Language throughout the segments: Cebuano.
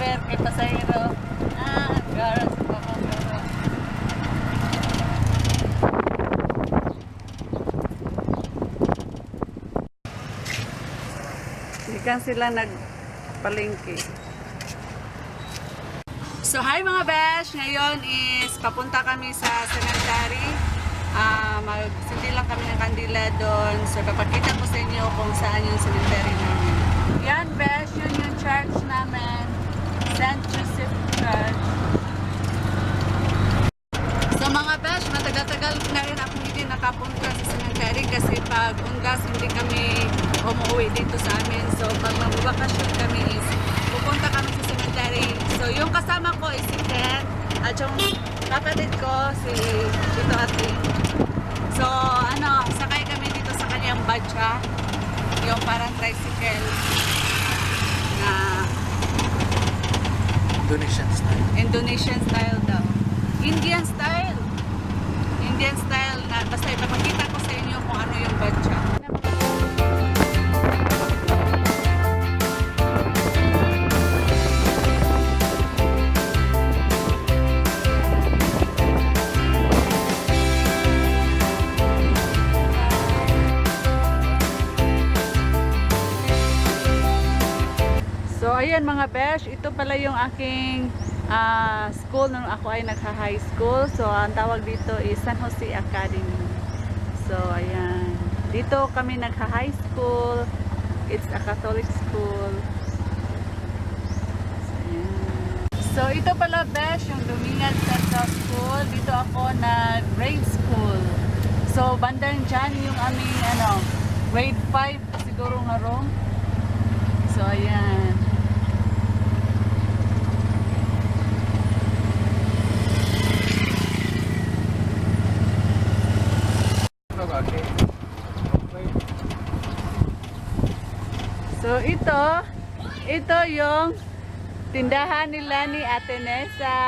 Driver kay pasahero. Ah, gara sa pamangero. Gikan sila nagpalengke. So hi mga besh! Ngayon is papunta kami sa cemetery. Magsindi lang kami ng kandila doon. So papakita ko sa inyo kung saan yung cemetery namin. Yan besh, yun yung church namin. St. Joseph Church. So mga besh, matagal-tagal na rin ako hindi nakapunta sa cemetery kasi pag undas hindi kami umuwi dito sa amin. So pag magbabakasyon kami is pupunta kami sa cemetery. So yung kasama ko is si Ken at yung kapatid ko si Tito Ate. So ano, sakay kami dito sa kanyang badya, yung parang tricycle na Indonesian style. Indonesian style daw. Indian style. Indian style na basta ipapakita ko sa inyo kung ano yung badya. So ayan mga besh, ito pala yung aking school nung ako ay nagha-high school. So ang tawag dito is San Jose Academy. So ayan, dito kami nagha-high school. It's a Catholic school. So, ayan. So ito pala besh, yung Dumingag Central School. Dito ako nag grade school. So bandang dyan yung aming ano, grade 5 siguro nga room. So, ayan. So, ito yung tindahan nila ni Ate Nessa.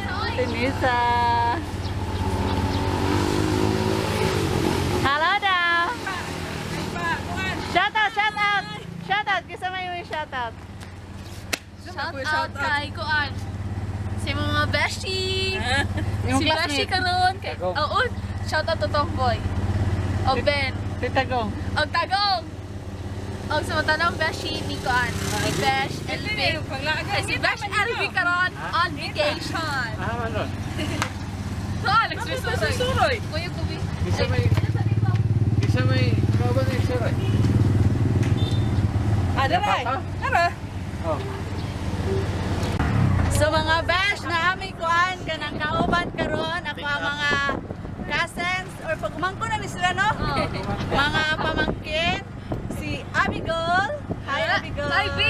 Ate Nessa. Hello daw. Shout out, shout out. Shout out. Kisa may yung shout out. Shout out kay Kuan. Sa mga beshi. Yung Si beshi classmate. karon kay. Tagong. Oo, shout out to Tomboy. O Ben. Si Tagong. Og Tagong. Og sa mga beshi ni Kuan. Si Besh LB. Kay si Besh LB karon on vacation. Ah, ano? So, Alex, susuroy. Kuya Kubi. Isa may- Isa may, ikaw ba na yung suroy? Ah, daray. Tara! Oh. So mga besh, na aming kuan kanang kauban karon ako ang mga cousins or pagumangko na ni sila no? Mga pamangkin si Abigail. Hi Abigail. Hi, B.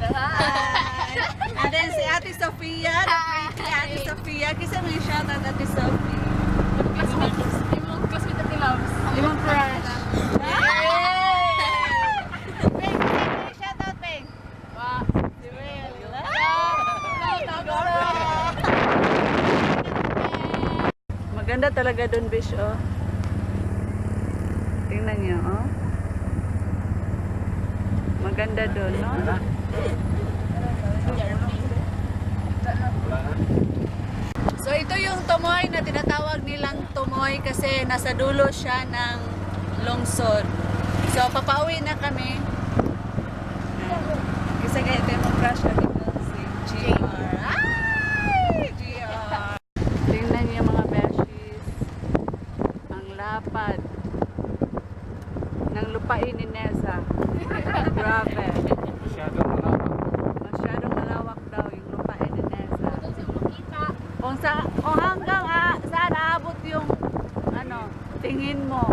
Hi. And then si Ate Sofia, the pretty Ate Sofia. Kisa mo yung shoutout Ate Sophie. Classmate. Imong classmate at loves. Imong crush. Hey! Beng, beng, shoutout Beng. Wow. Si Will. Maganda talaga doon, Bish, oh. Tingnan niyo, oh. Maganda doon, no? So ito yung tumoy na tinatawag nilang tumoy kasi nasa dulo siya ng lungsod. So papauwi na kami. Kasi kaya ito yung crush na dito, si GR. Ay! GR! Tingnan niyo mga beshies. Ang lapad ng lupain ni Nessa. Grabe. Masyadong malawak. Masyadong malawak daw yung lupain ni Nessa. Kung hanggang saan aabot yung ano, tingin mo.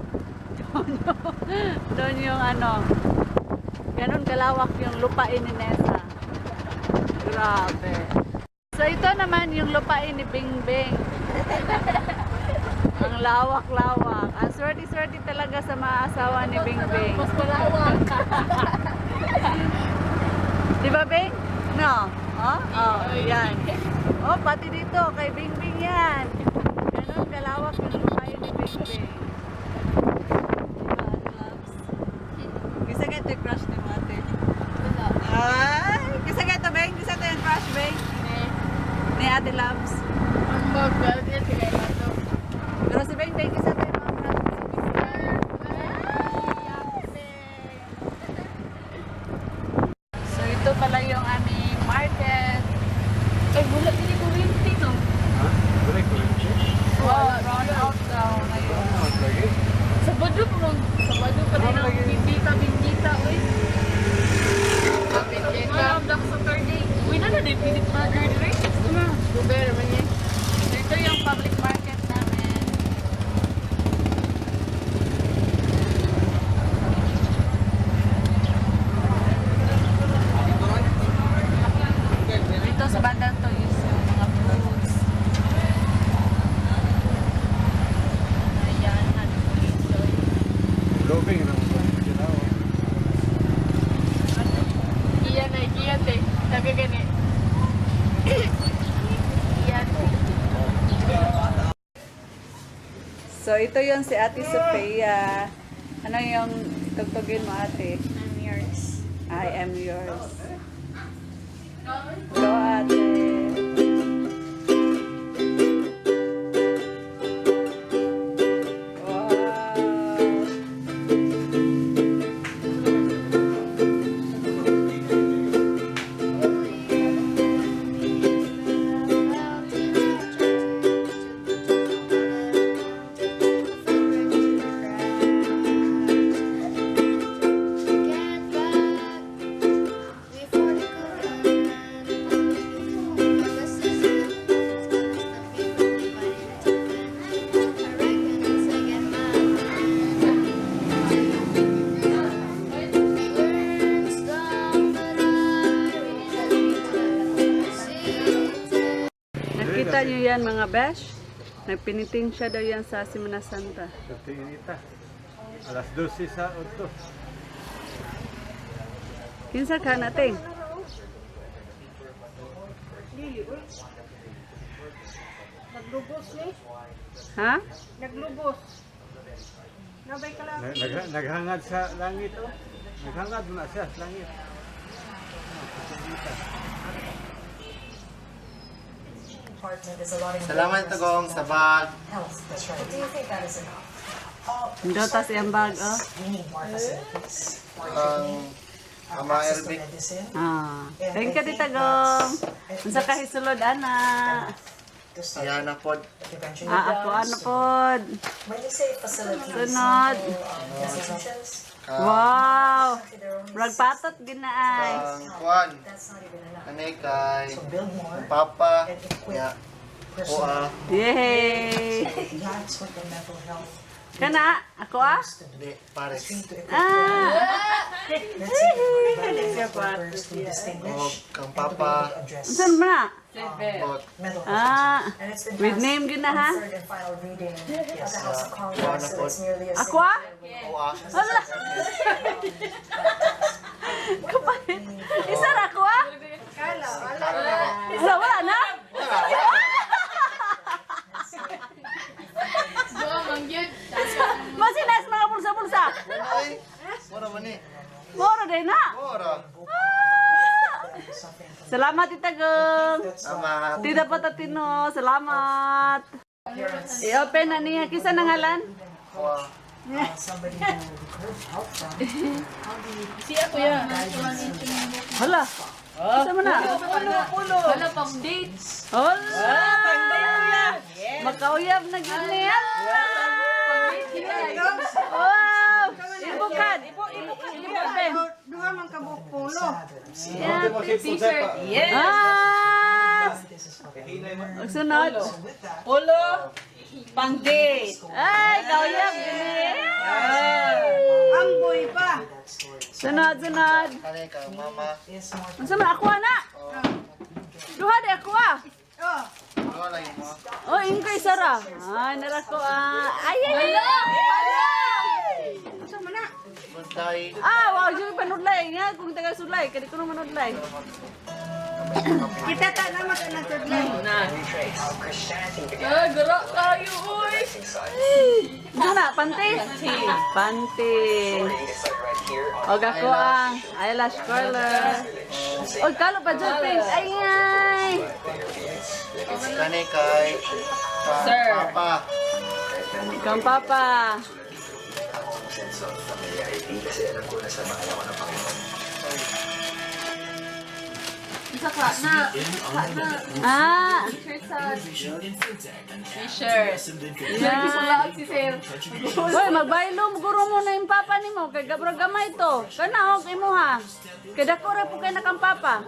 Doon yung ano, ganun kalawak yung lupain ni Nessa. Grabe. So ito naman yung lupain ni Bingbing. Ang lawak-lawak. Ang swerte-swerte talaga sa mga asawa ni Bingbing. Mas malawak. Di ba, Bing? No. Oh, oh, yan. Oh, pati dito kay Bingbing yan. Ganun kalawak yung lupain ni Bingbing. Di ba, Ate Loves? Kisa kayo ito crush ni Mate. Ay, kisa kayo ito, Bing. Kisa ito Ni Ate Loves. Ang bagal niya sila ito. Pero si Beng Beng, isa tayo mga crush. So ito pala yung aming market. Ay, wala din yung kuryente, no? Ha? Wala kuryente. Wow, brown out daw ngayon. Out lagi. Sabado pa man. Sabado pa rin ang bindita, bindita, uy. Bindita. Black Saturday. Uy, na na, din Philip Burger dire. Guber naman yan. So ito yung public market namin. Dito sa bandang to is yung mga fruits. Ayan, ano po dito. Lobing na mo. Ginawa. Iyan na, iyan te. Sabi gani. Iyan. So ito yung si Ate Sophia. Ano yung tugtugin mo, Ate? I'm yours. I am yours. Go, Ate. Wow. Nakita niyo yan, mga besh? Nagpiniting siya daw yan sa Semana Santa. Sa inita. Alas 12 sa 8. Kinsa ka nating? Naglubos ni. Ha? Naglubos. Nabay ka lang. Naghangad sa langit oh. Naghangad mo na siya sa langit. Salamat Tagong sa bag. Ndota sa iyang bag, oh. Ang Ama Elvic. Ah. Thank you, Tita Gong. Unsa ka hisulod, ana? Siya na pod. Ah, ako ano pod. Sunod. Wow! Murag patot ginaay. Ang kuan. Anay kay ang papa. Ya. Kuha. Yay! Kana, ako ah? Di pares. Ah! Og kang papa. Unsa man na? Bot. Ah, with name gina ha? Kuha na pod. Ako ah? Kuha. Hala! Kapait. Isa ra ako ah? Isa wala na? Wala, wala. Go, mangyud. Masinas mga bulsa-bulsa. Ay, mura man ni. Moro din na. Mura. Ah! Salamat, Tita Gong. Salamat. Tita Patatino, salamat. I-open na niya. Kisa nangalan? Kuha. Siya, kuya. Hala. Kisa mo na? Wala pang date. Hala. Makauyab na gyud niya. Wow! Ibukad. Ibukan. Duha man ka buok pulo. Yeah. T-shirt. Ah! Ang sunod. Polo, pang date. Ay, kauyab gyud niya. Amboy pa. Sunod, sunod. Anay kang mama. Unsa man ako na? Duha di ako ah. Oh. Kuha lang mo. Oh, ingkoy sara. Ay, nara ko ah. Ay, ay, ay. Unsa man na? Bantay. Ah, wow, yung panudlay nga kung taga sulay, kadi ko naman manudlay. Kita ta na man na tudlay. Ah, gara kayo, uy. Ano na, pante? Pante. Og ako ang eyelash curler. Oy, kalo pa dyan, pink. Ay, ay! Kani kay Sir. Papa. Kang papa. Isa ka na. Ka na. Ah! Shirt sa T-shirt. Yeah. si Sir. Hoy, magbaylom guro mo na yung papa nimo kay gabra gamay to. Kana og imo ha. Kay dako ra po kay na kang papa.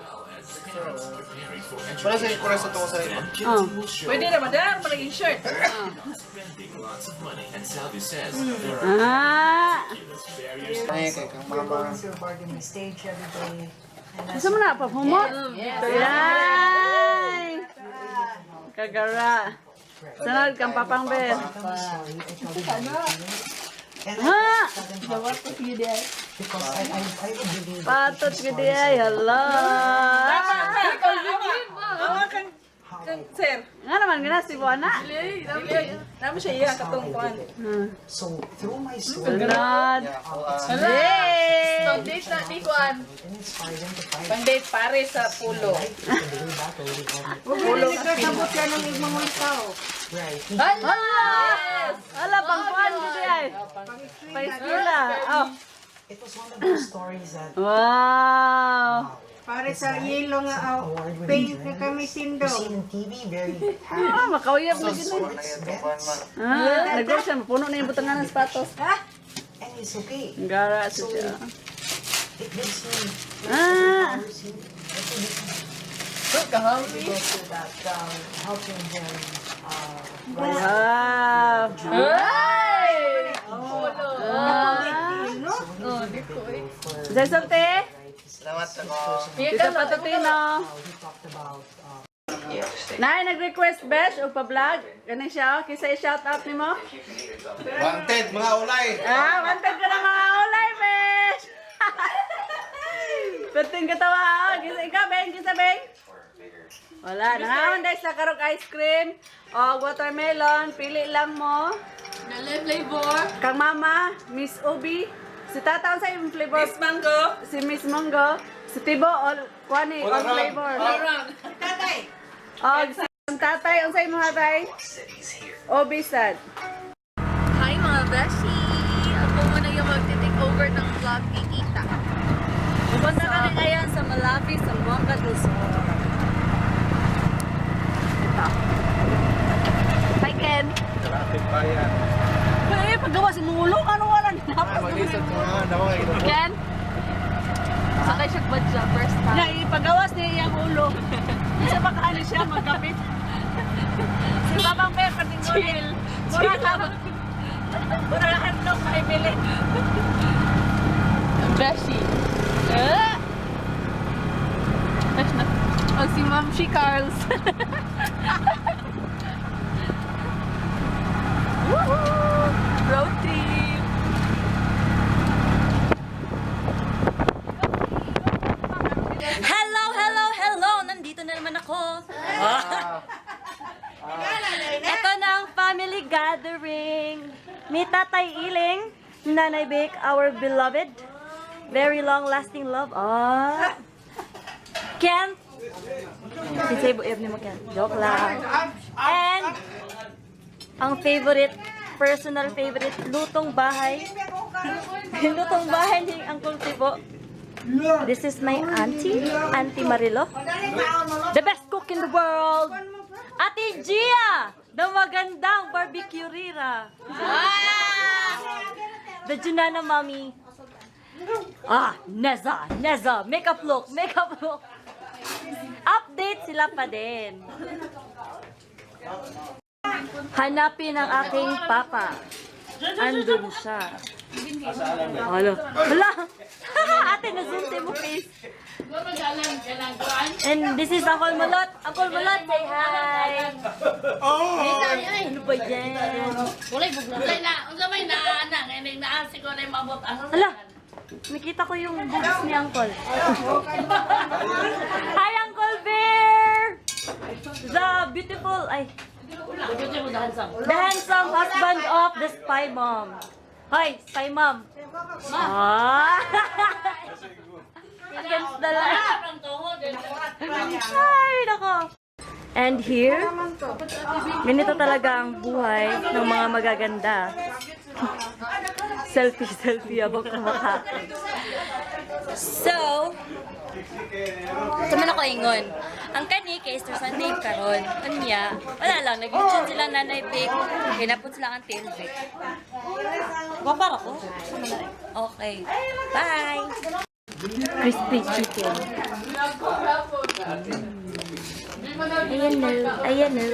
Wala sa kulay sa tuwa sa iba. Oh. Pwede na, madam. Palaging shirt. Ah. Kani kay kang mama. Gusto mo na pa humot? Yay! Kagara. Sunod kang papang bel. Ha? Patot gid ay. Hala. Awa kang kang sir. Nga naman gina si Buana. Namo siya iya katong kuan. Sunod. Yeah, ako ang Yay! Pag date na ni Kuan. Pang date pare sa pulo. Huwag na kasabot ka ng mga tao. Hala! Hala, pangkuan gid ay. Paisila. Oh. It was one of those stories that Wow. Pare sa yelo nga oh, award-winning paint na kami journalist. sindo. You see in TV, very Ah, makauyab na gid. na yung tukuan ma. Ah, nagro siya, mapuno na yung butangan ng sapatos. And it's okay. Gara sa siya. It gives me Ah, powers. I think it's also that helping him rise wow. Ay! Ah. Oh, di ko eh. for Jason te, Salamat ako. Tito Patutino. he talked about Nay, nag-request besh o pa-vlog. Ganun siya, oh. Kisa i-shout out ni mo. Wanted mga ulay. Ah, wanted ka na mga ulay, besh! Perting katawa, oh. Kisa ikaw, Beng. Kisa, Beng. Wala, nangaman dahil sa karog ice cream o watermelon, pili lang mo. Nalay flavor. Kang mama, Miss Obi. Si tata, unsa imong flavor? Miss Mango. Si Miss Mongo. Si Tibo, all, kuani, all flavor. Tatay, Og si ang tatay, unsa imong hatay? Obi sad. Hi mga beshi! Ako muna yung magte-take over ng vlog ni Tita. Pupunta kami ngayon sa Malapi, sa Buanga del Sur. Ito. Hi Ken! Traffic bayan. Eh, paggawa si Mulong, ano wala nilapos naman. Ken? Sakay siya badya first time. Na, ipagawas niya iyang ulo. Isa pa kaano siya magkapit. Si Babang Bear, pating Chill. Mura ka. Mura ka handog, maibili. Beshi. Eh! Besh na. Oh, si Ma'am si Carls. Woohoo! Road trip! Hello, hello, hello! Nandito na naman ako. Ito na ang family gathering. Ni Tatay Iling, Nanay Bake, our beloved, very long-lasting love. Ah. Ken. Kinsay buib ni mo, Ken. Joke lang. And, ang favorite, personal favorite, lutong bahay. Lutong bahay ni Uncle Tibo. This is my auntie, Auntie Marilo. The best cook in the world. Ate Gia, the magandang barbecue rira. The Junana mommy. Ah, Neza, Neza, makeup look, makeup look. Update sila pa din. Hanapin ang aking papa. Andun siya. Hala. Hala! Ate, na-zoom mo face. And this is Uncle Malot. Uncle Malot, say hi! Oh! Ano ba yan? Hala! Nakita ko yung boobs ni Uncle. Hi, Uncle Bear! The beautiful, ay, the handsome husband of the spy mom. Hoy, spy mom. Ah! Against the light. Ay, nako. And here, ganito talaga ang buhay ng mga magaganda. Selfie, selfie habang kumakain. So, sa man ako ingon. Ang kani kay Easter Sunday karon. Anya, wala lang, nag-lechon sila Nanay Vic. Kinapot sila ang tail Vic. Gwapa ko. Okay. Bye. Crispy chicken. Ayan na. Ayan na.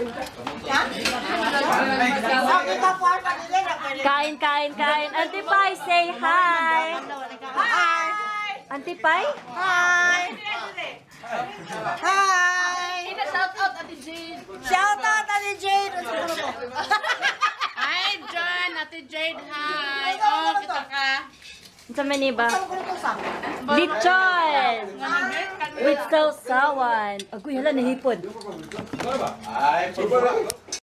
Kain, kain, kain. Auntie Pai, say hi. Hi! Auntie Pai? Hi! Hi! Shout out, Ate Jade. Shout out, Ate Jade! Ano sa ko? Hi, John! Ate Jade, hi! Oh, kita ka. Sa mani ba? Lechon! With sausawan. Agoy, hala, nahipon. Ay, pwede.